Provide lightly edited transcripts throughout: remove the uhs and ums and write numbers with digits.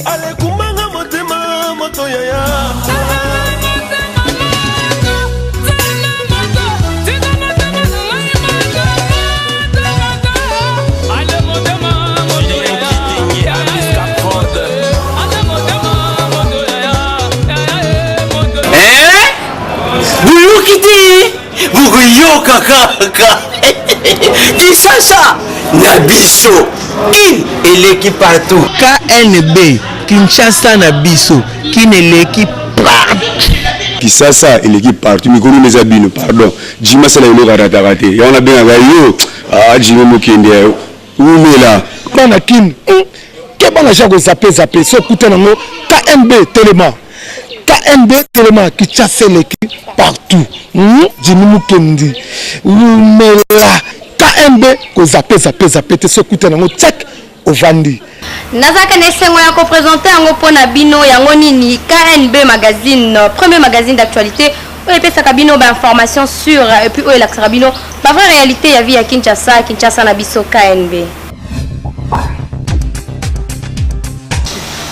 Alekumbanga motema moto yaya. Boyoki te, bokoyoka kaka. Kinshasa na biso, Kin eleki partout. KNB, Kinshasa na biso, Kin eleki partout. Kisasa eleki partout, mikolo eza bino, pardon. Jimmy asala eloko arataka te. Yango nabengaka yo, ah Jimmy Mokende ya yo. Umela. Bana Kin, ke bana ja ko zappe zappe, so kuta nango KNB telema. KNB telema, Kinshasa eleki partout. Jimmy Mukendi, umela. KNB ko zappe zappe zappe te, so kuta nango check ovandi. Nazalaka na esengo ya kopresente yango mpo na bino yango nini KNB magazine, premier magazine d'actualité oyo epesaka bino ba information sur et puis oyo elakisaka bino ba vraie réalité ya vie ya Kinshasa, Kinshasa na biso KNB.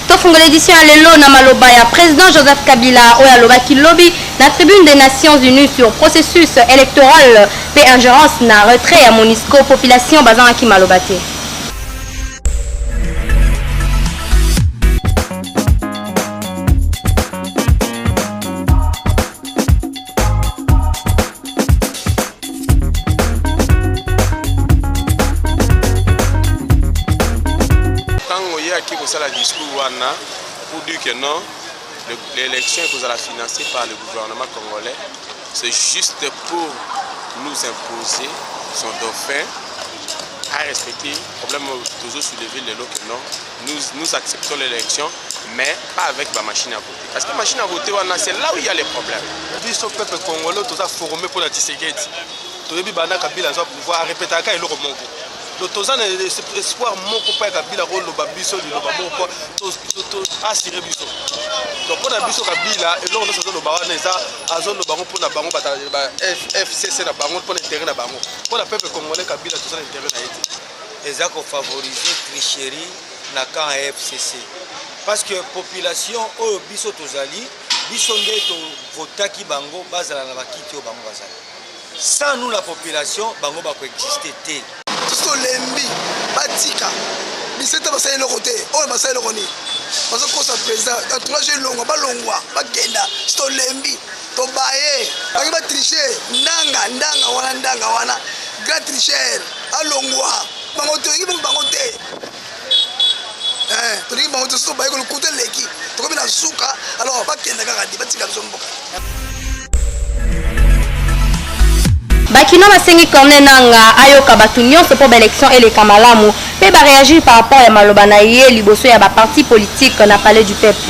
Tofungola édition ya lelo na maloba ya président Joseph Kabila oyo alobaki lobi na tribune des Nations Unies sur processus électoral pe ingérence na retrait ya MONUSCO, population bazangaki maloba te. Tango ye ake kosala discours wana pour dire que non, l'élection ekozala financée par le gouvernement congolais, c'est juste pour nous imposer son dauphin à respecter. Problème toujours soulevé lelo que non, nous, nous acceptons l'élection, mais pas avec ma machine à voter. Parce que la machine à voter, c'est là où il y a les problèmes. Biso peuple congolais, tous a formé pour la Tshisekedi. Toyebi banda Kabila aza pouvoir, répétaka eloko moko. Donc toza na espoir moko pa ya Kabila koloba biso liloba moko to assurer biso. Donc mpona biso Kabila eloko nyonso azoloba wana eza azoloba yango mpona bango ba FCC na bango, mpona intérêt na bango. Mpona peuple congolais Kabila toza na intérêt na ye te. Eza ko favoriser tricherie na camp ya FCC. Parce que population oyo biso tozali, biso nde tovotaki bango bazala na bakiti oyo bango bazali. Sans nous la population, bango bako exister te. Tolembi batika biso te, basali eloko te. Oyo basali eloko nini? Bazokosa président entourage elongwa, balongwa bakenda. Tolembi, tobaye baki batriche. Ndanga ndanga wana, ndanga wana grand tricheur alongwa. Bango tolingi bango te, tolingi bango te. Soki tobaye kolokuta eleki, tokomi na suka. Alors bakenda kaka di, batika biso mboka. Bakino basengi Corneille Nangaa ayoka bato nyonso mpo baélection eleka malamu mpe baréagir par rapport ya maloba na ye liboso ya baparti politique na Palais du Peuple.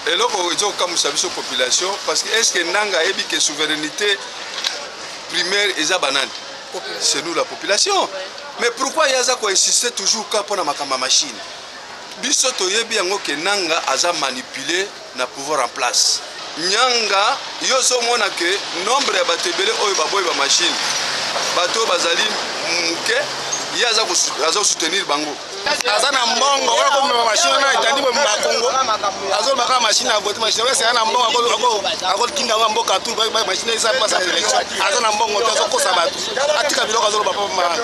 Eloko ezokamwisa biso population, parce que est-ce que Nangaa ayebi que souveraineté primaire eza banani? C'est nous la population. Mais pourquoi ye aza koinsiste toujours ka mpona makambo ya machine? Biso toyebi yango ke Nangaa aza manipulé na pouvoir en place. Nyanga yo ozomona ke nombre ya bato ebele oyo baboyi ba machine, bato oyo bazali moke, ye aza kosoutenir bango. Aza na mbongo oyo akomema machine wana etandi boye na Congo, azoloba kaka machine ya vote, machine oyo aza na mbongo akotinda yango mboka tu machine eza mpasa élection. Aza na mbongo te, azokosa bato. Atika biloko azoloba mpo mana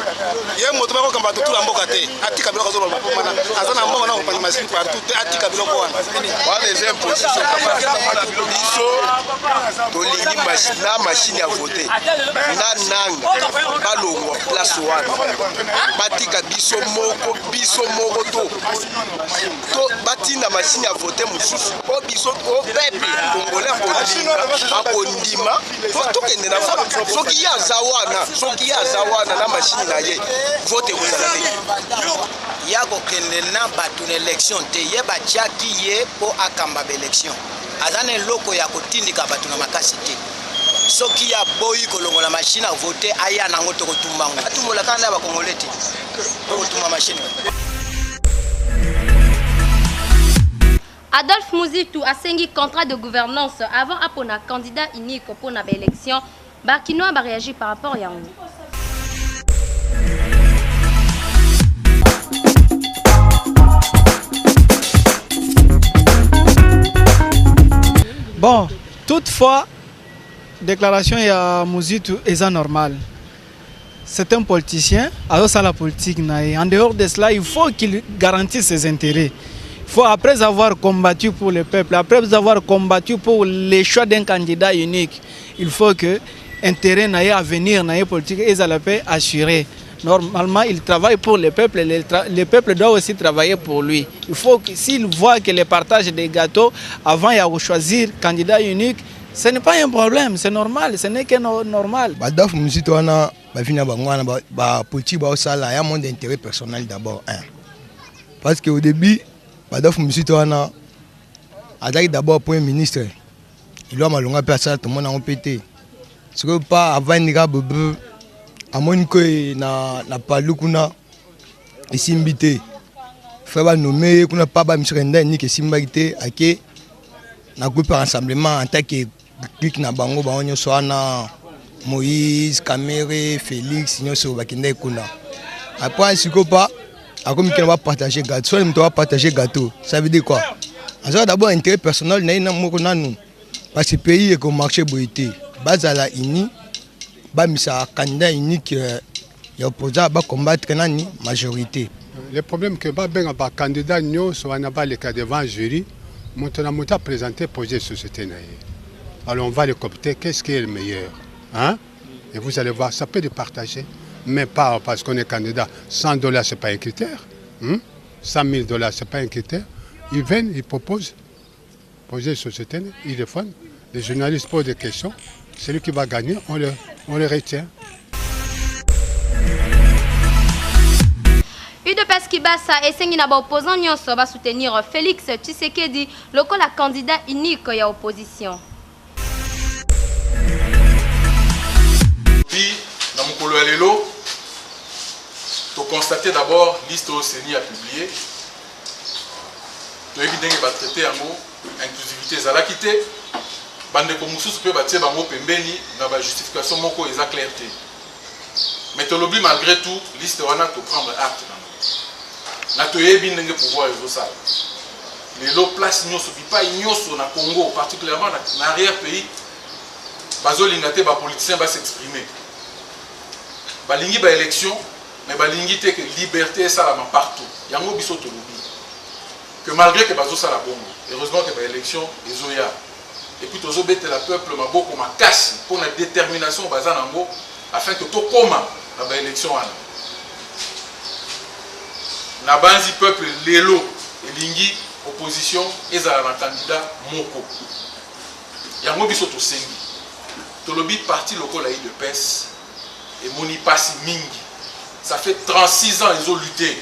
ye moto bakokamba bato tu na mboka te. Atika biloko azoloba mpo mana aza na mbongo na kopanda machine partout te. Atika biloko wana. Wana eza imposition. Biso tolingi na machine ya vote na Nangaa balongwa place wana, batika biso moko, biso moko to batinda machine ya vote mosusu po biso o peuple congolais akondima po tokende na vote. Soki ye aza wana, soki ye aza wana na machine na ye, vote ekozala te. Ya kokende na bato na élection te, ye batiaki ye po akamba ba élection. Aza na eloko ya kotindika bato na makasi te. Soki ya boyi kolongola machine à voter, aya nango tokotumba ngo. Atumbola kaka na ba Congolais te, tokotumba machine. Adolphe Muzitu asengi contrat de gouvernance avant apona candidat unique mpo na baélection. Bakinois baréagir par rapport yango. Bon, toutefois, déclaration ya Muzitu eza normal. C'est un politicien, alors ça la politique na. En dehors de cela, il faut qu'il garantisse ses intérêts. Il faut, après avoir combattu pour le peuple, après avoir combattu pour le choix d'un candidat unique, il faut que intérêt na ye, avenir na ye politique ezala mpe assuré. Normalement, il travaille pour le peuple, le peuple doit aussi travailler pour lui. Il faut que s'il voit que le partage des gâteaux, avant il a choisir candidat unique, ce n'est pas un problème, c'est normal, ce n'est que normal. Badolphe Muzito wana bavi na bango wana bapolitique baosala ya monde intérêt personnel d'abord un, parce que au début Badolphe Muzito wana azalaki d'abord premier ministre, elwa malonga mpe asala, tomona yango mpe te. Sikoyo pa avandi kaka bobe, amoni koye na palu kuna esimbi te, fa banome ye kuna pa bamisaka nda niki esimbaki te, ake na groupe rassemblement en tant que clique na bango, bango nyonso wana, Moïse, Kamerhe, Félix, nyonso bakendaki kuna. Après sikoyo pa akomi kena bapartage gâteau. Soki moto bapartage gâteau, ça veut dire quoi? Azwaka d'abord intérêt personnel na ye na moko nanu, parce que pays ekomarche boye te. Bazala uni, bamisa candidat unique ya opposant, bacombattre nani majorité. Le problème que babenga bacandidat nyonso wana, baleka devant jury, moto na moto aprésente projet de société na ye. Alors on va les coopter, qu'est-ce qui est le meilleur, hein? Et vous allez voir, ça peut le partager, mais pas parce qu'on est candidat. 100 $, c'est pas un critère, hein? 100 000 $, c'est pas un critère. Ils viennent, ils proposent projet de société, ils défendent, les journalistes posent des questions, celui qui va gagner, on le retient. UDPS Kibasa esengi na baopposant nyonso basoutenir Félix Tshisekedi lokola candidat unique ya opposition. Puis na mokolo ya lelo, toconstate d'abord liste oyo CENI a publié. Toyebi ndenge batraite yango, inclusivité ezalaki te, bandeko mosusu mpe batie bango pembeni na bajustification moko eza clair te. Mais tolobi malgré tout liste wana toprendre acte nango, na toyebi ndenge pouvoir ezosala lelo. Place nyonso, bipai nyonso na Congo, particulièrement na arrière pays, bazolinga te bapoliticien bas'exprime. Balingi baélection, mais balingi te ke liberté esalama partout. Yango biso tolobi que malgré ke bazosala bongo, heureusement ke baélection ezoya, et puis tozobetela peuple maboko makasi mpona détermination baza nango afin que tokóma na baélection wana. Na banzi peuple lelo elingi opposition ezala na candidat moko. Yango biso tosengi, tolobi parti lokola UDPS emoni mpasi mingi, ça fait 36 ans ezolutte,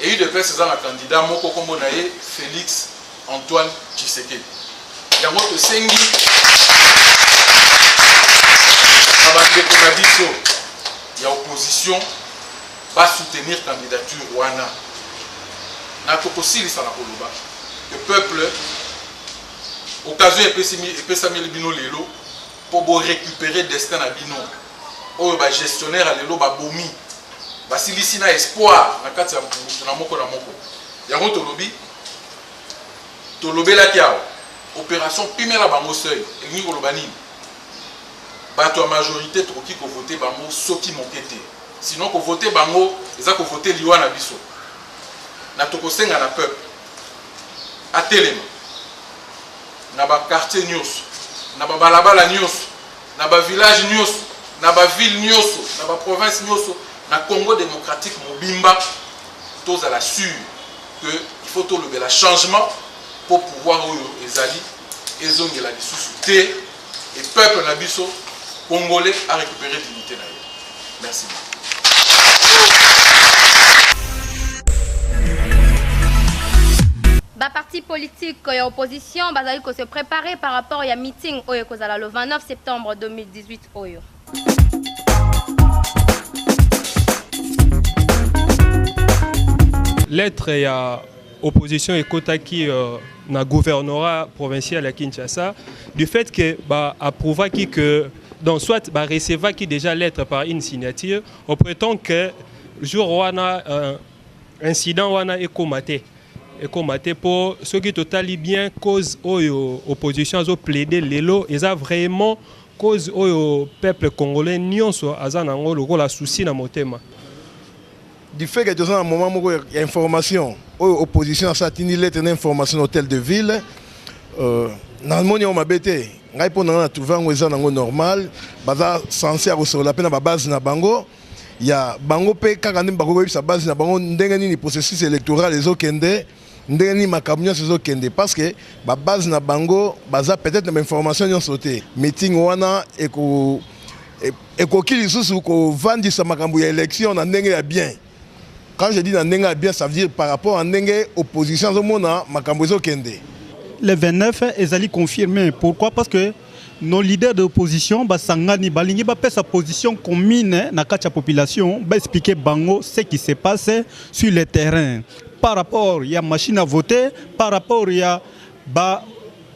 et UDPS eza na candidat moko, nkombo na ye Félix Antoine Tshisekedi. Yango tosengi na bandeko na biso ya opposition basoutenir candidature wana. Na tokosilisa na koloba que peuple, occasion epesameli bino lelo mpo borécupérer destin na bino oyo bagestionnaire ya lelo babomi, basilisi na espoir na kati ya moto na moko na moko. Yango tolobi, tolobelaki awa opération pimela bango seuil. Elingi koloba nini? Bato ya majorité tokoki kovote bango soki moke te, sinon kovote bango eza kovote liwa na biso. Na tokosenga na peuple atelema na baquartier nyonso, na babalabala nyonso, na bavillage nyonso, na baville nyonso, na baprovince nyonso na Congo démocratique mobimba. Tozala sûr que il faut tolobela changement mpo pouvoir oyo ezali ezongela lisusu te, et peuple na biso congolais a récupéré dignité na ye. Merci. Baparti politique ya opposition bazali kose préparer par rapport ya meeting oyo ekozala le 29 septembre 2018 oyo. Lettre ya opposition ekotaki euh, na gouvernorat provincial ya Kinshasa du fait que ba approuvaki que donc soit ba recevaki déjà lettre par une signature on prétend que jour wana euh, incident wana ekoma te ekoma te mpo soki totali bien cause oyo opposition azo plaider lelo eza vraiment cause oyo peuple congolais nyonso aza nango lokola souci na motema. Du fait que toza na moment moko ya information oyo opposition asa atindi lettre na information na hôtel de ville euh, namoni yango mabe te ngai mpo na ngai na trouve yango eza nango normal baza sense ya kosolola mpe na babase na bango ya bango mpe kaka nde bakoki koyebisa base na bango ndenge nini processus électoral ezokende ndenge nini makambo nyonso ezokende parce que babase na bango baza peut-être na bainformation nyonso te meeting wana eko ekoki lisusu kovandisa makambo ya élection na ndenge ya bien quand je dis na ndenge ya bien ça veut dire par rapport à ndenge opposition azomona makambo ezokende le 29 ezali confirmé pourquoi parce que nos leaders d'opposition basangani balingi bapesa position commune na kati ya population baexplike bango ce qui se passe sur le terrain par rapport ya machine à voter par rapport ya ba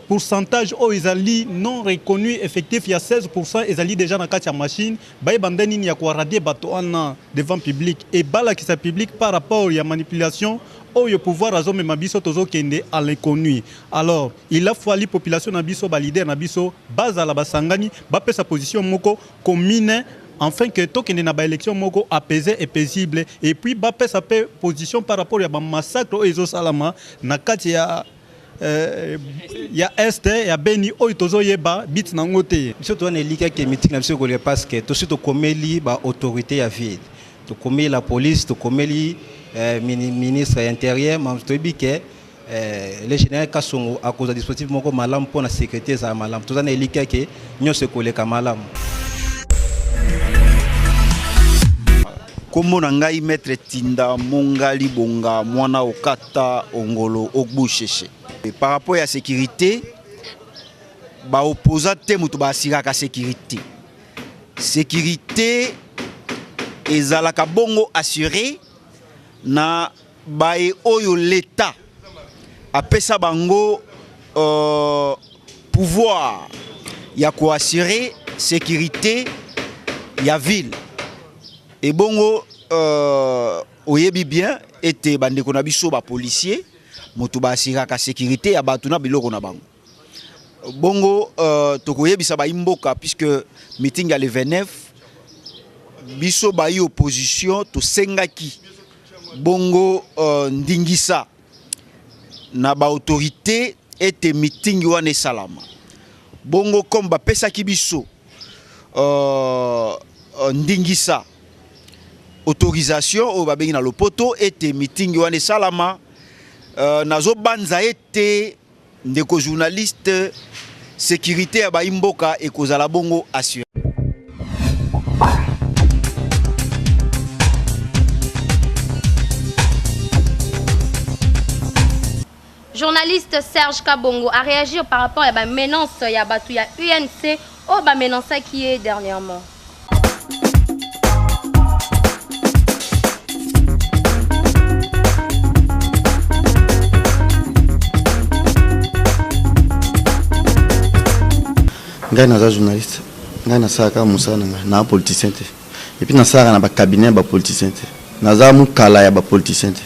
pourcentage oyo ezali non reconnu effectif ya 16 ezali déjà na kati ya machine bayeba nde nini ya koaradie bato wana devant public e balakisa public par rapport ya manipulation oyo pouvoir azomema biso tozokende à l'inconnu alors il a fallu population na biso ba leader na biso bazala basangani bapesa position moko commune enfin que tokende na baélection moko apaisé et paisible et puis bapesa mpe position par rapport ya bamassacre oyo ezosalama na kati ya euh, ya est ya beni oyo tozoyeba bit nango te biso toza na elikya ke meeting na biso ekoleka parce que tosi tokomeli baautorité ya ville tokomeli la police tokomeli eh, ministre ya intérieur toyebi ke eh, le général kasongo akozwa dispositif moko malamu mpo na sécurité ezala malamu toza na elikya ke nyonso ekoleka malamu Kombo na ngai maître Tinda Mongali Bonga mwana okata ongolo ogbusheshe. Par rapport ya sécurité ba opposant te moto ba assuraka sécurité. Sécurité ezalaka bongo assuré na baye oyo l'État apesa bango euh, pouvoir ya koassure sécurité ya ville ebongo euh, oyebi bien ete bandeko na biso bapolicier moto baasiraka sécurité ya bato na biloko na bango bongo euh, tokoyebisa bayi mboka puisque meeting ya le 29 biso bayi opposition tosengaki bongo euh, ndingisa na baautorité ete meeting wana esalama bongo comme bapesaki biso euh, euh, ndingisa autorisation oyo babengi na lopoto ete meeting wana esalama euh, nazobanza ete Ndeko journaliste, securite ya bayi mboka ekozala bongo assuree. Journaliste Serge Kabongo a réagi par rapport à la menace ya batu ya UNC oyo ba menaçaki ye dernièrement. Ngai naza journaliste, ngai nasalaka mosala na ngai, naa politicien te. Et puis nasalaka na ba cabinet ya ba politicien te. Naza mukala ya ba politicien te.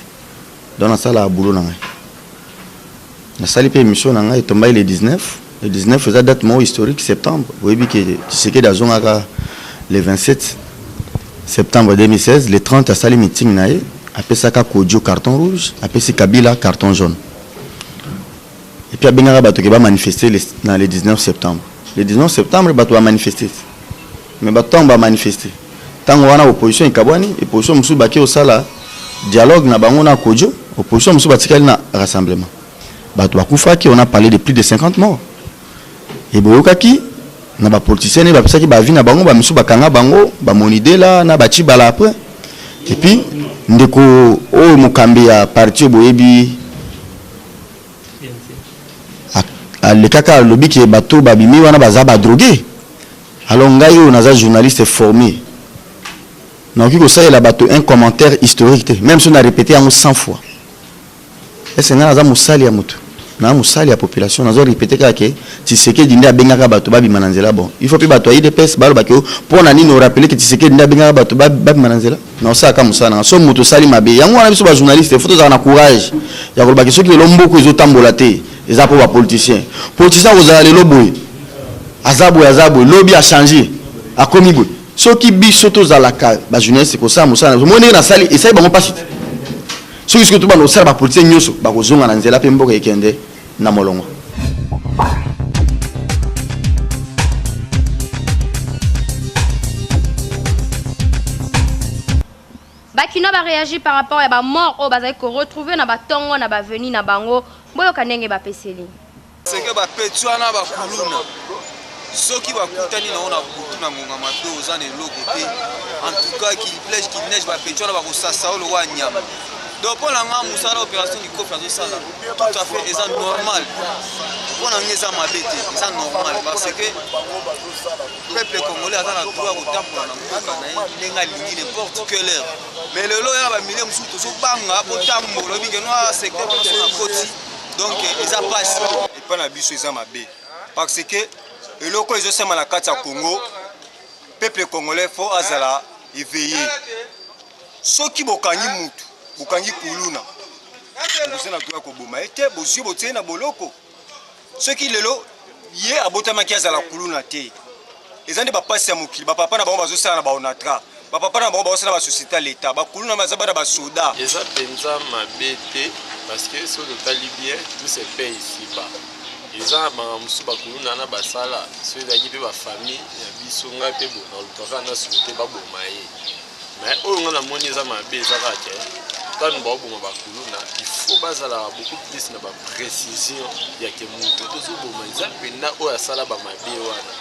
Donc nasalaka boulot na ngai. Nasali mpe émission na ngai etombaki le 19. Le 19 eza date moko historique septembre. Boyebi ke Tshisekedi azongaka le 27 septembre 2016, le 30 asali meeting na ye, apesaka Kodjo carton rouge, apesi Kabila carton jaune. Et puis abengaka bato ke ba manifester le, na le 19 septembre. Le 19 septembre bato ba manifester. Mais bato ntango ba manifester, ntango wana opposition ekabwani, opposition mosusu bake kosala dialogue na bango na Kodjo, opposition mosusu batikali na rassemblement. Bato bakufaki, on a parlé de plus de 50 morts. Et boyokaki na ba politiciens ne bapesaki ba avis na bango, ba misusu bakanga bango, ba Monidela na ba Tshibala après. Et puis ndeko oyo mokambi ya parti oyo boyebi alekaka alobi ke bato babimi wana baza ba drogue. Alors ngai oyo naza journaliste formé nakoki kosalela bato un commentaire historique te, même soki na répété yango 100 fois. Ese ngai naza mosali ya moto, naa mosali ya population. Nazo répéter kaka ke Tshisekedi nde abengaka bato babima na nzela. Bon, il faut mpe bato ya UDPS baloba ke mpo na nini orappeler ke Tshisekedi nde abengaka bato babima na nzela. Na osalaka mosala nanga, so moto osali mabe, yango wana biso bajournaliste faut tozala na courage ya koloba ke soki lelo mboka ezotambola te, eza mpo bapoliticien. Politicien akozala lelo boye, aza boye, aza boye, lobi achange, akomi boye. Soki biso tozalaka bajournaliste kosala mosala na biso, moi ndenge nasali esali bango mpasi te. Soki soki tobanda kosala, bapoliticien nyonso bakozonga na nzela mpe mboka ekende na molongo. Bakinois baréagir par rapport ya bamort oyo bazali koretrouve na batongo na baveni na bango. Boyoka ndenge bapeseli. Seke bapeti wana bakuluna soki bakutani nango na butu na ngonga mabe, oza na eloko te. En tout cas, qu'il pleuve, qu'il neige, bapeti wana bakosasa yo lokola nyama. Donc mpo na nga, mosala opération likofi azosala, tout à fait eza normal. Mpo na nga eza mabe te, eza normal, parce que peuple congolais aza na droit ya kotambola na mboka na ye ndenge alingi, n'importe quelle heure. Mais lelo ya bamilie mosusu tozobanga kotambola, oyebi ke no secteur wana so na koti, donc eza pasi. Epai na biso eza mabe, parce que eloko ezosema na kati ya Congo, peuple congolais faut azala éveillé. Soki bokangi mutu, bokangi kuluna, bokoza na droit ya koboma ye te. Bozwi, botie na boloko. Soki lelo ye abotamaki azala kuluna te, eza nde bapasi ya mokili. Bapapa na bango bazosala na baonatra, bapapa na bango bazosala basociété ya leta, bakuluna baza bana basoda. Eza mpenza mabe te, parce que soki totali bien, tout se paie ici bas. Eza na makambo mosusu bakuluna na basala, soki ezalaki mpe bafamille ya biso, ngai mpe bo nalukaka na suku te baboma ye. Mais oyo ngai namoni eza mabe, eza kaka ke ntango baoboma bakuluna, il faut bazalaka beaucoup plus na baprécision ya ke motu tozoboma eza mpenza oyo asala bamabe wana.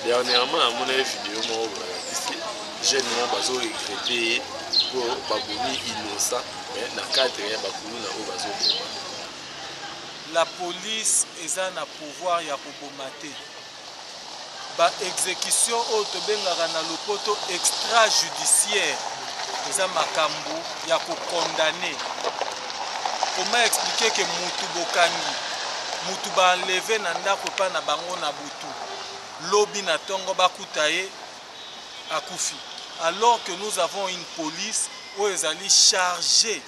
Dernièrement namonaki video moko balakisi jeune moko, bazoregrete ye mpo babomi innocent, mais na cadre ya bakuluna oyo bazoboma. La police eza na pouvoir ya koboma te. Ba execution oyo tobengaka na lopoto extrajudiciaire eza makambo ya kokondane. Comment expliquer ke mutu bokangi mutu, baenleve na ndako epai na bango na butu, lobi na ntongo bakuta ye akufi, alors que nous avons une police oyo ezali chargée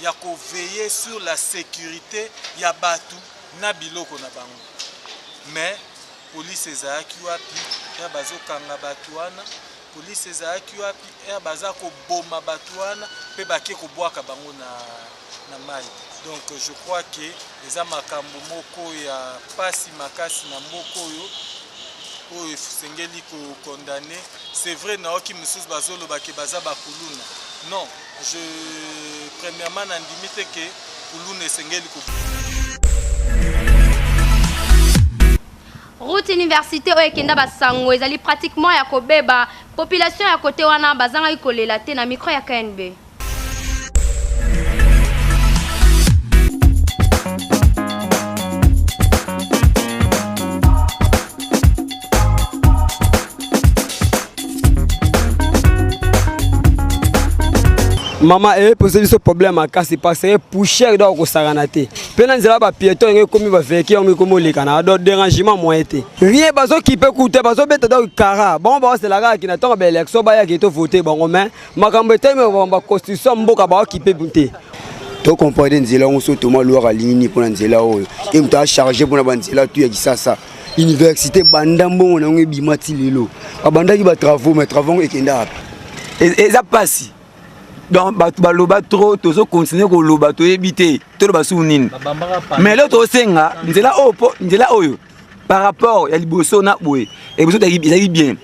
ya koveiller sur la sécurité ya bato na biloko na bango? Mais police ezalaki wapi heure bazokanga bato wana? Police ezalaki wapi heure baza koboma bato wana mpe bake kobwaka bango na mai? Donc je crois que eza makambo moko ya pasi makasi na mboka oyo, oyo esengeli kokondane. C'est vrai, naoki mosusu bazoloba ke baza bakuluna. Non, je premièrement nandimi te ke kuluna esengeli ko. Route université oyo ekenda basango ezali pratiquement ya kobeba. Population ya kote wana bazangaki kolela te na micro ya KNB. Mama, epose biso problème makasi, parce que poussière donc kosakana te, mpe na nzela bapiéton yango ekomi bavéhicule, yango ekomi olekana, donc dérangement moyen te, rien. Bazokipe kuta, bazobeta donc kara bango, baosela kaka na ntango baélection bayaki tovote bango, mais makambo etelemi, baconstitution mboka baokipe te. Tocomprendre nzela yango so Toma Lwaka alingi nini mpona nzela oyo. Ye moto acharge mpona banzela tu ya Kisasa université, banda mbongo na yango ebima ti lelo babandaki batravaux, mais travaux yango ekenda wapi? Eza mpasi. Donc bato baloba trop, tozokontinue koloba, toyebi te toloba suku nini. Mais lelo tozosenga nzela oyo, po nzela oyo par rapport ya liboso na boye, liboso ezalaki bien,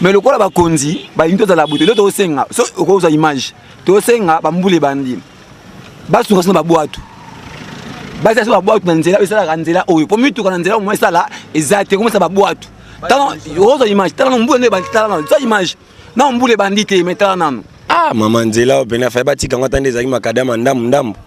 mais lokola bakonzi balingi tozala boye, lelo tozosenga, so okozwa image, tozosenga bambula ebandi, basunga so na babwatu, basala so babwatu na nzela oyo esalaka nzela oyo, po mituka na nzela oyo esala eza te, komisa babwatu. Tala, okozwa image, tala mbula nde ebandi, tala nano, zwa image na mbula ebandi te, mais tala nano. Ah mama, nzela oyo pene afai batika yango ata nde ezalaki makadama ndambu ndambu.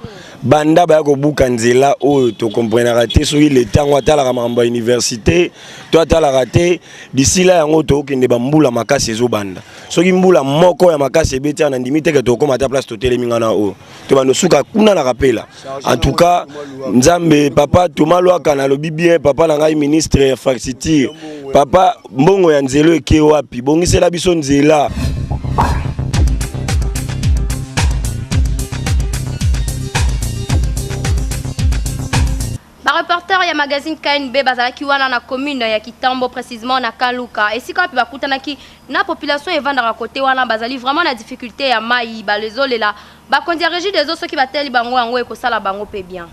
Banda baya kobuka nzela oyo tokomprenaka te soki leta yango atalaka makambo ya université to atalaka te. D'ici là yango tokokende bambula makasi ezobanda. Soki mbula moko ya makasi ebeti awa, nandimi te ke tokokóma ata place totelemi nga na oyo tobanda osuka kuna na kapela. En tout cas, Nzambe, papa Thomas Lwaka, nalobi bien, papa na ngai ministre ya infrastructure, papa, mbongo ya nzela eke wapi? Bongisela biso nzela. Bareporter ya magazine KNB bazalaki wana na commune ya Kitambo, précisément na Kaluka, esika wapi bakutanaki na population evandaka kote wana. Bazali vraiment na difficulté ya mai, balezolela bakonzi ya Régie des eaux soki bateli bango yango ekosala bango mpe bien.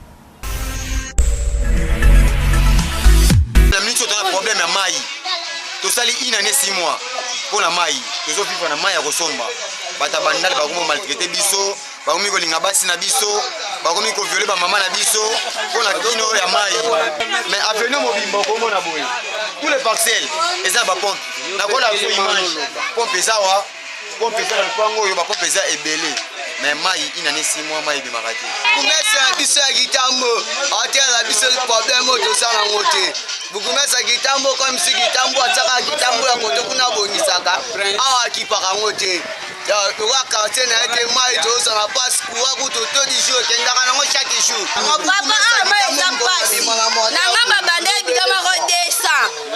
Na miniti oyo toza na problème ya mai. Tosali une année 6 mois mpo na mai. Tozovivre na mai ya kosomba. Bato ya Bandale bakomi maltraite biso, bakomi kolinga basi na biso, bakomi koviole bamama na biso mpo na kino ya mai. Mais avenue mobimba okomona boye, tous les parcelles eza na bapompe. Nakola biso image, pompe eza wa, pompe eza na lopango oyo, bapompe eza ebele, mais mai, une année 6 mois, mai ebimaka te. Bourgmestre na biso ya Kitambo atiala biso problème oyo tosala yango te. Bourgmestre ya Kitambo, comme si Kitambo atiaka Kitambo ya kote kuna, abongisaka awa, akipaka yango te lokola quartier na ye te. Mai tozala mpasi, courant kutu to du jour ekendaka nango chaque jour. Papa, awa mai eza mpasi na nga babanda ebika moko 200.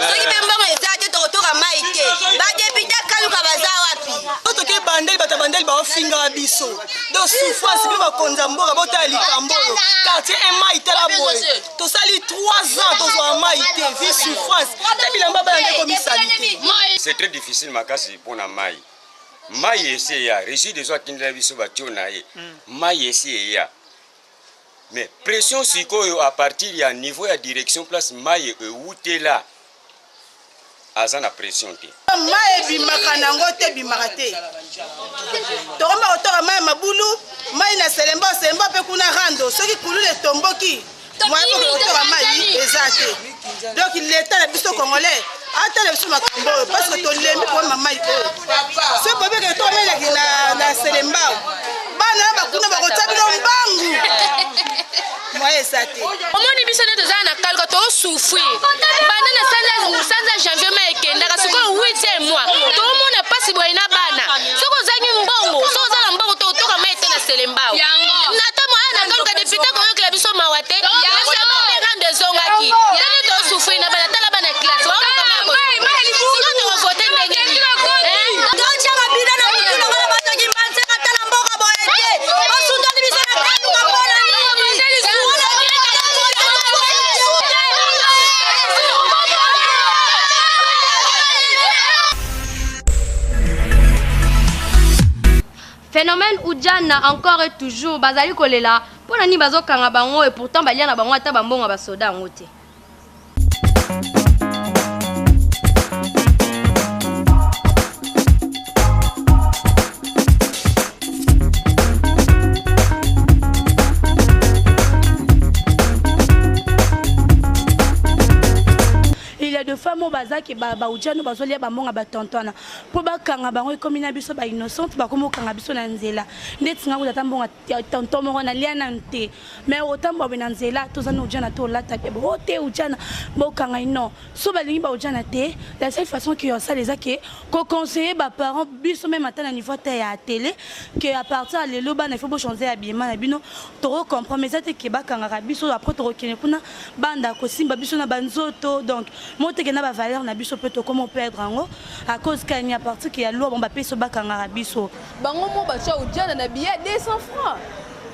Soki mpe mbongo eza te, tokotoka mai te. Badéputé Kaluka baza wapi? Po toke Bandeli, bato ya Bandeli baofingaka biso. Donc souffrance, bino bakonzi ya mboka, botala likambo oyo. Quartier e mai, tala boye, tosali 3 ans tozwaka mai te. Vie souffrance te, bilamba bana nde ekomisali te. C'est très difficile makasi mpona mai. Mai esi eya, Régie des eaux atindela biso batio na ye. Mai esi eya, mais pression sikoyo à partir ya niveau ya direction, place mai ewutela, aza na pression te. Mai ebimaka nango te, ebimaka te. Tokoma kotoka mai ya mabulu, mai na Selemba, Selemba mpe kuna rando. Soki kululu etomboki, moyen moko kotoka mai eza te. Donc leta na biso congolais atala biso makambo oyo, parce que tolembi problème ya mai oyo. Soki bobeke toka mai na Selemba, bana na bakuna bakotia bino mbangu, moyen eza te. Omoni, biso nde tozala na Kaluka, tozosouffrir banda na sanza janvier. Mai ekendaka sikoyo 8e mois, tomona mpasi boye na bana. Soki ozangi mbongo, soki oza na mbongo, tokotoka mai te na Selembao na ntango aya na Kaluka. Député koyokela biso mawa te. Rando ezongaki ndenge tozosouffrir na bana. Tala bana classe, sikoyo tokovote ndenge nini? Totiaka bino na mutu longola batoki mbanzeka. Tala mboka boye te, osundoli biso na Kaluka mpona nini? Phénomène Ujana encore et toujours, bazali kolela mpo na nini bazokanga bango, et pourtant balia na bango ata bambongo ya basoda yango te. Il y a de femmes oyo bazaki baujano, bazolia bambongo ya batonton wana mpo bakanga bango. Ekomi na biso bainnocente, bakomi okanga biso na nzela. Ndeti nga kuta ata mbongo ya tonton moko nalia nanu te, mais otambola boye na nzela, toza na ujana te, olata mpe bo te ujana, bokanga. Non, so balingi baujana te, la seule façon ke osala eza ke koconseiller baparent biso, même ata na niveau ata ya télé, ke à partir ya lelo bana il faut bochanger habillement na bino. Tokocomprendre, mais eza te ke bakangaka biso, après tokokende kuna, banda kosimba biso na banzoto. Donc moteke na bavaleur na biso mpe tokoma perdre yango à cause kani à partir ke ya loi bon bapesi bakangaka biso. Bango mo batya ojana na billet ya 200 francs,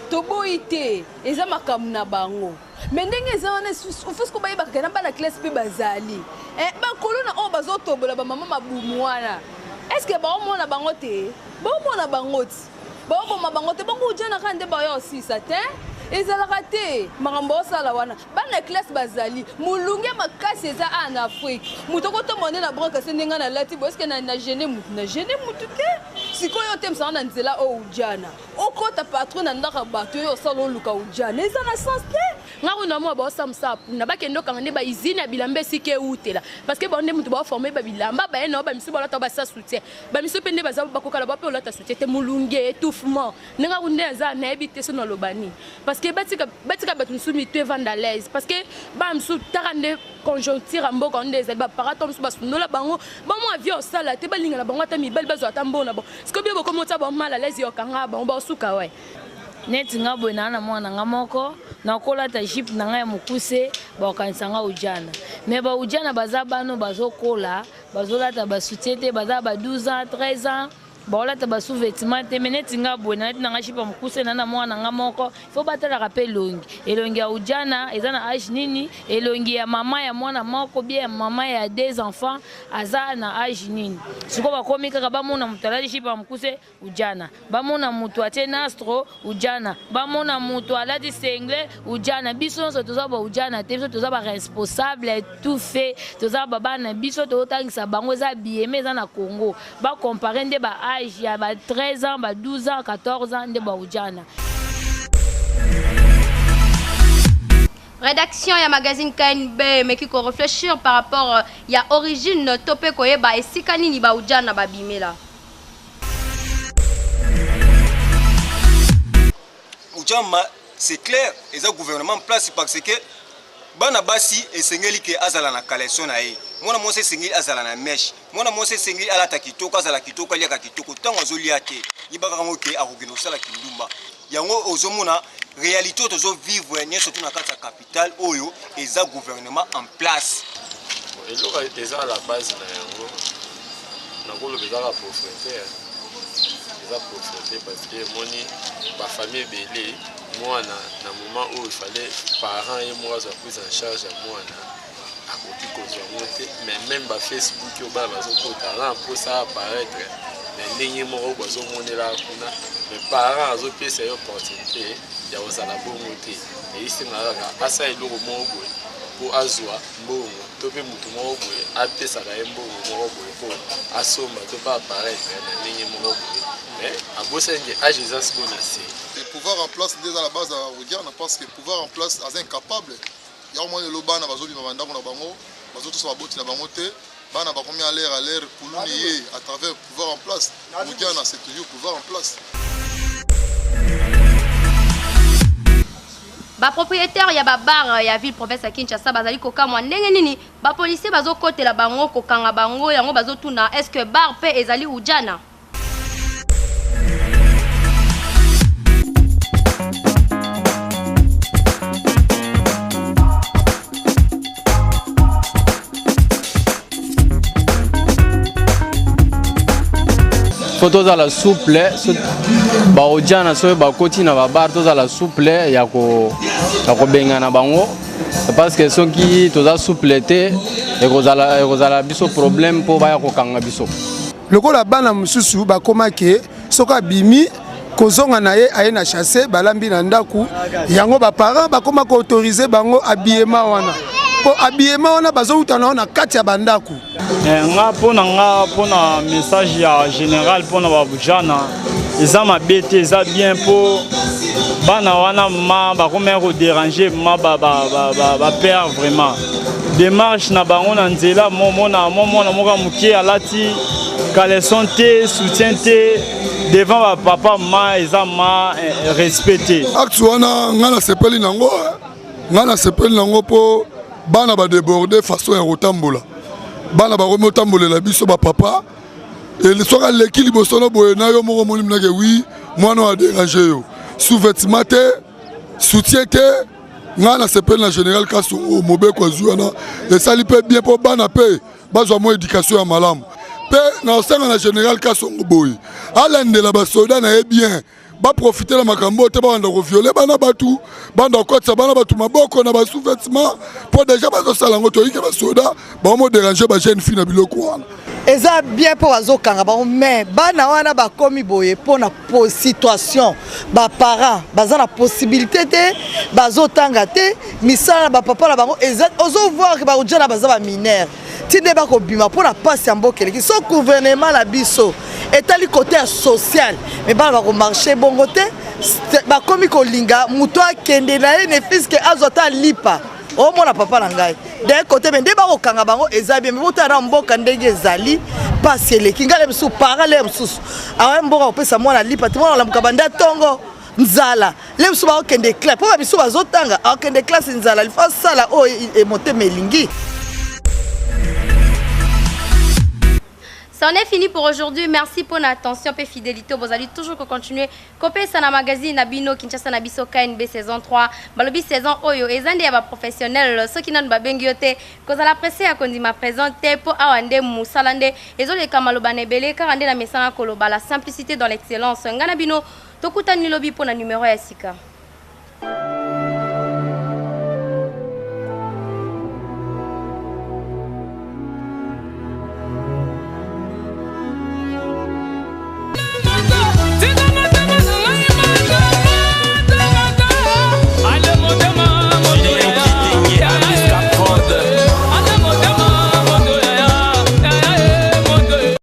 toboyi te, eza makambo na bango. Mais ndenge eza wana, ofosiko bayebaka na bana classe mpe bazali bakolo na oyo bazotobola bamama mabumu wana. Est ce que baomona bango te? Baomona bango ti baoboma bango te. Bongo ujana kaka nde baoya osisa te, ezalaka te makambo osala wana. Bana classe bazali molunge makasi eza awa na Afrique. Moto akotomba nde na broka se ndenge nalati boye, eske na gêne mutu? Na gêne mutu te. Sikoyo otemisaka na nzela oyo ujana. Okota patron na ndako ya bato yo osala oluka ujana. Eza na sens te. Nga kuna mwa baosala mosala punda bakende okanga nde bausine ya bilamba esika ewutela parce que bango nde moto baoforme babilamba baye nao bamisu balata basa soutien bamisu mpe nde baza bakokala ba mpe olata soutien te molunge étouffement ndenge aku nde aza nayebi te so naloba nini parce que batika batika bato mosusu mitu evanda à l'aise parce que bana mosusu taka nde conjoncture ya mboka nde ezali baparato mosusu basundola bango bamwa vie osala te balingana bango ata mibali bazwa ata mbongo na bango sikoyo bino bokomi otia bango mal à l'aise yokanga bango baosuka we neti nga boye naa na mwana nga moko nakolata jupe na ngai ya mokuse bakokanisa nga ujana me baujana baza bano bazokola bazolata basoutien te baza ba 12 ans 13 ans baolata ba sous-vêtement te me neti nga boye nalati na nga jupe ya mokuse na na mwana nga moko fo batalaka mpe elongi elongi ya ujana eza na age nini elongi ya mama ya mwana moko bien ya mama ya deux enfants aza na age nini sikoyo bakomi kaka bamona moto alati jupe ya mokuse ujana bamona moto atie nastro ujana bamona moto alati sengle ujana biso nyonso toza ba ujana te biso toza ba responsable tout fait toza babana biso tozotangisa bango eza biyeme eza na congo bacompare nde ba age ya ba 13 ans ba 12 ans 14 ans nde ba ujana Rédaction ya magazine KNB emeki ko réfléchir par rapport ya origine to pe koyeba esika nini ba ujana babimela. Ujama c'est clair eza gouvernement en place parce que bana basi esengeli ke azala na caleçon na ye mwana mwasi esengeli azala na mèche mwana mwasi esengeli alata kitoko azala kitoko aliaka kitoko ntango azolia te yebaka yango ke akokende kosala kindumba yango ozomona réalité oyo tozovivre nyonso tu na kati ya capitale oyo eza gouvernement en place eloko eza la base na yango nakoloba ezaka pauvreté eza pauvreté parce que emoni bafamille ebele mwana na moment oyo ifale parent ye moko azwa prise en charge ya mwana akoki kozwa yango te mais même bafacebook oyo bana bazokota aza na mposa apparaître na ndenge moko bazomonela kuna mais parent azopesa ye opportunité ya kozala bongo te eyisenga kaka asala eloko moko boye mpo azwa mbongo to mpe motu moko boye apesaka ye mbongo moko boye mpo asomba to mpe apparaître na ndenge moko boye mais abosani ke age eza sikoyo na se Le pouvoir en place nde eza la base ya Odiana parce que pouvoir en place aza incapable yango moni lelo bana bazobima bandako na bango bazotosa baboti na bango te bana bakomi à l'air à l'air kuluni ye à travers pouvoir en place Odiana c'est toujours pouvoir en place bapropriétaire ya babar ya ville province ya kinshasa bazali kokamwa ndenge nini bapolisier bazokotela bango kokanga bango yango bazotuna est ce que bar mpe ezali ujana fo tozala souple baojana soki bakoti na babar tozala souple ya kobengana bango parce que soki toza souple te ekozala biso problème mpo baya kokanga biso lokola bana mosusu bakoma ke soki abimi kozonga na ye aye na chasse balambi na ndako yango baparent bakoma koautorize bango habillement wana mpo habillement wana bazowuta na yango na kati ya bandako eh, nga mpo na nga mpo na message ya général mpo na babujana eza mabe te eza bien mpo bana wana ma bakomaki koderange ma bapère vraiment démarche na bango na nzela momona mwa mwana moko ya moke alati caleçon te soutien te devant bapapa ma eza ma eh, respect te acte wana ngai nasepeli nango ngai nasepeli nango mpo bana badeborde façon ya kotambola bana bakomi otambolela biso bapapa soki aleki liboso no boye na yo moko omoni minake wi mwana oyo aderange yo sous vêtement te soutien te ngai nasepeli na général kasongo mobeko azwi wana esali mpe bien mpo bana mpe bazwa mwa éducation ya malamu mpe nakosenga na général kasongo boye alandela basoda na ye bien baprofite na makambo oyo te babanda koviole bana bato banda kokotisa bana bato maboko na basous-vêtement mpo deja bazosala yango toyike basoda baomoderange bajeune fille na biloko wana eza bien mpo bazokanga bango mais bana wana bakomi boye mpo na situation baparent baza na possibilité te bazotanga te misala na bapapa na bango ozovoir ke baojana baza baminere. Ti nde bakobima mpo na mpasi ya mboka eleki. So gouvernement na biso etali kote ya social, me bana bakomarche bongo te. Bakomi kolinga moto akende na ye ne fiske azwa ata lipa. Omona papa na ngai d'un côté, me nde bakokanga bango eza bien, me botala na mboka ndenge ezali, mpasi eleki. Ngai le mosusu para le mosusu awa mboka kopesa mwana lipa te, mwana olamuka banda ntongo nzala, le mosusu bakokende classe mpo babiso bazotanga, akokende classe nzala, lifo asala oyo motema elingi. C'en est fini pour aujourd'hui. Merci pour l'attention et fidélité. Vous allez toujours continuer. Kopesa na magazine na bino Kinshasa na biso KNB saison 3. Balobi saison oyo eza nde ya ba professionnel. Soki nanu babengi yo te, kozala pressé ya kondima présent te po awa nde musala nde ezoleka maloba na ebele kaka nde na mesana koloba la simplicité dans l'excellence. Nga na bino tokutani lobi po na numéro ya sika.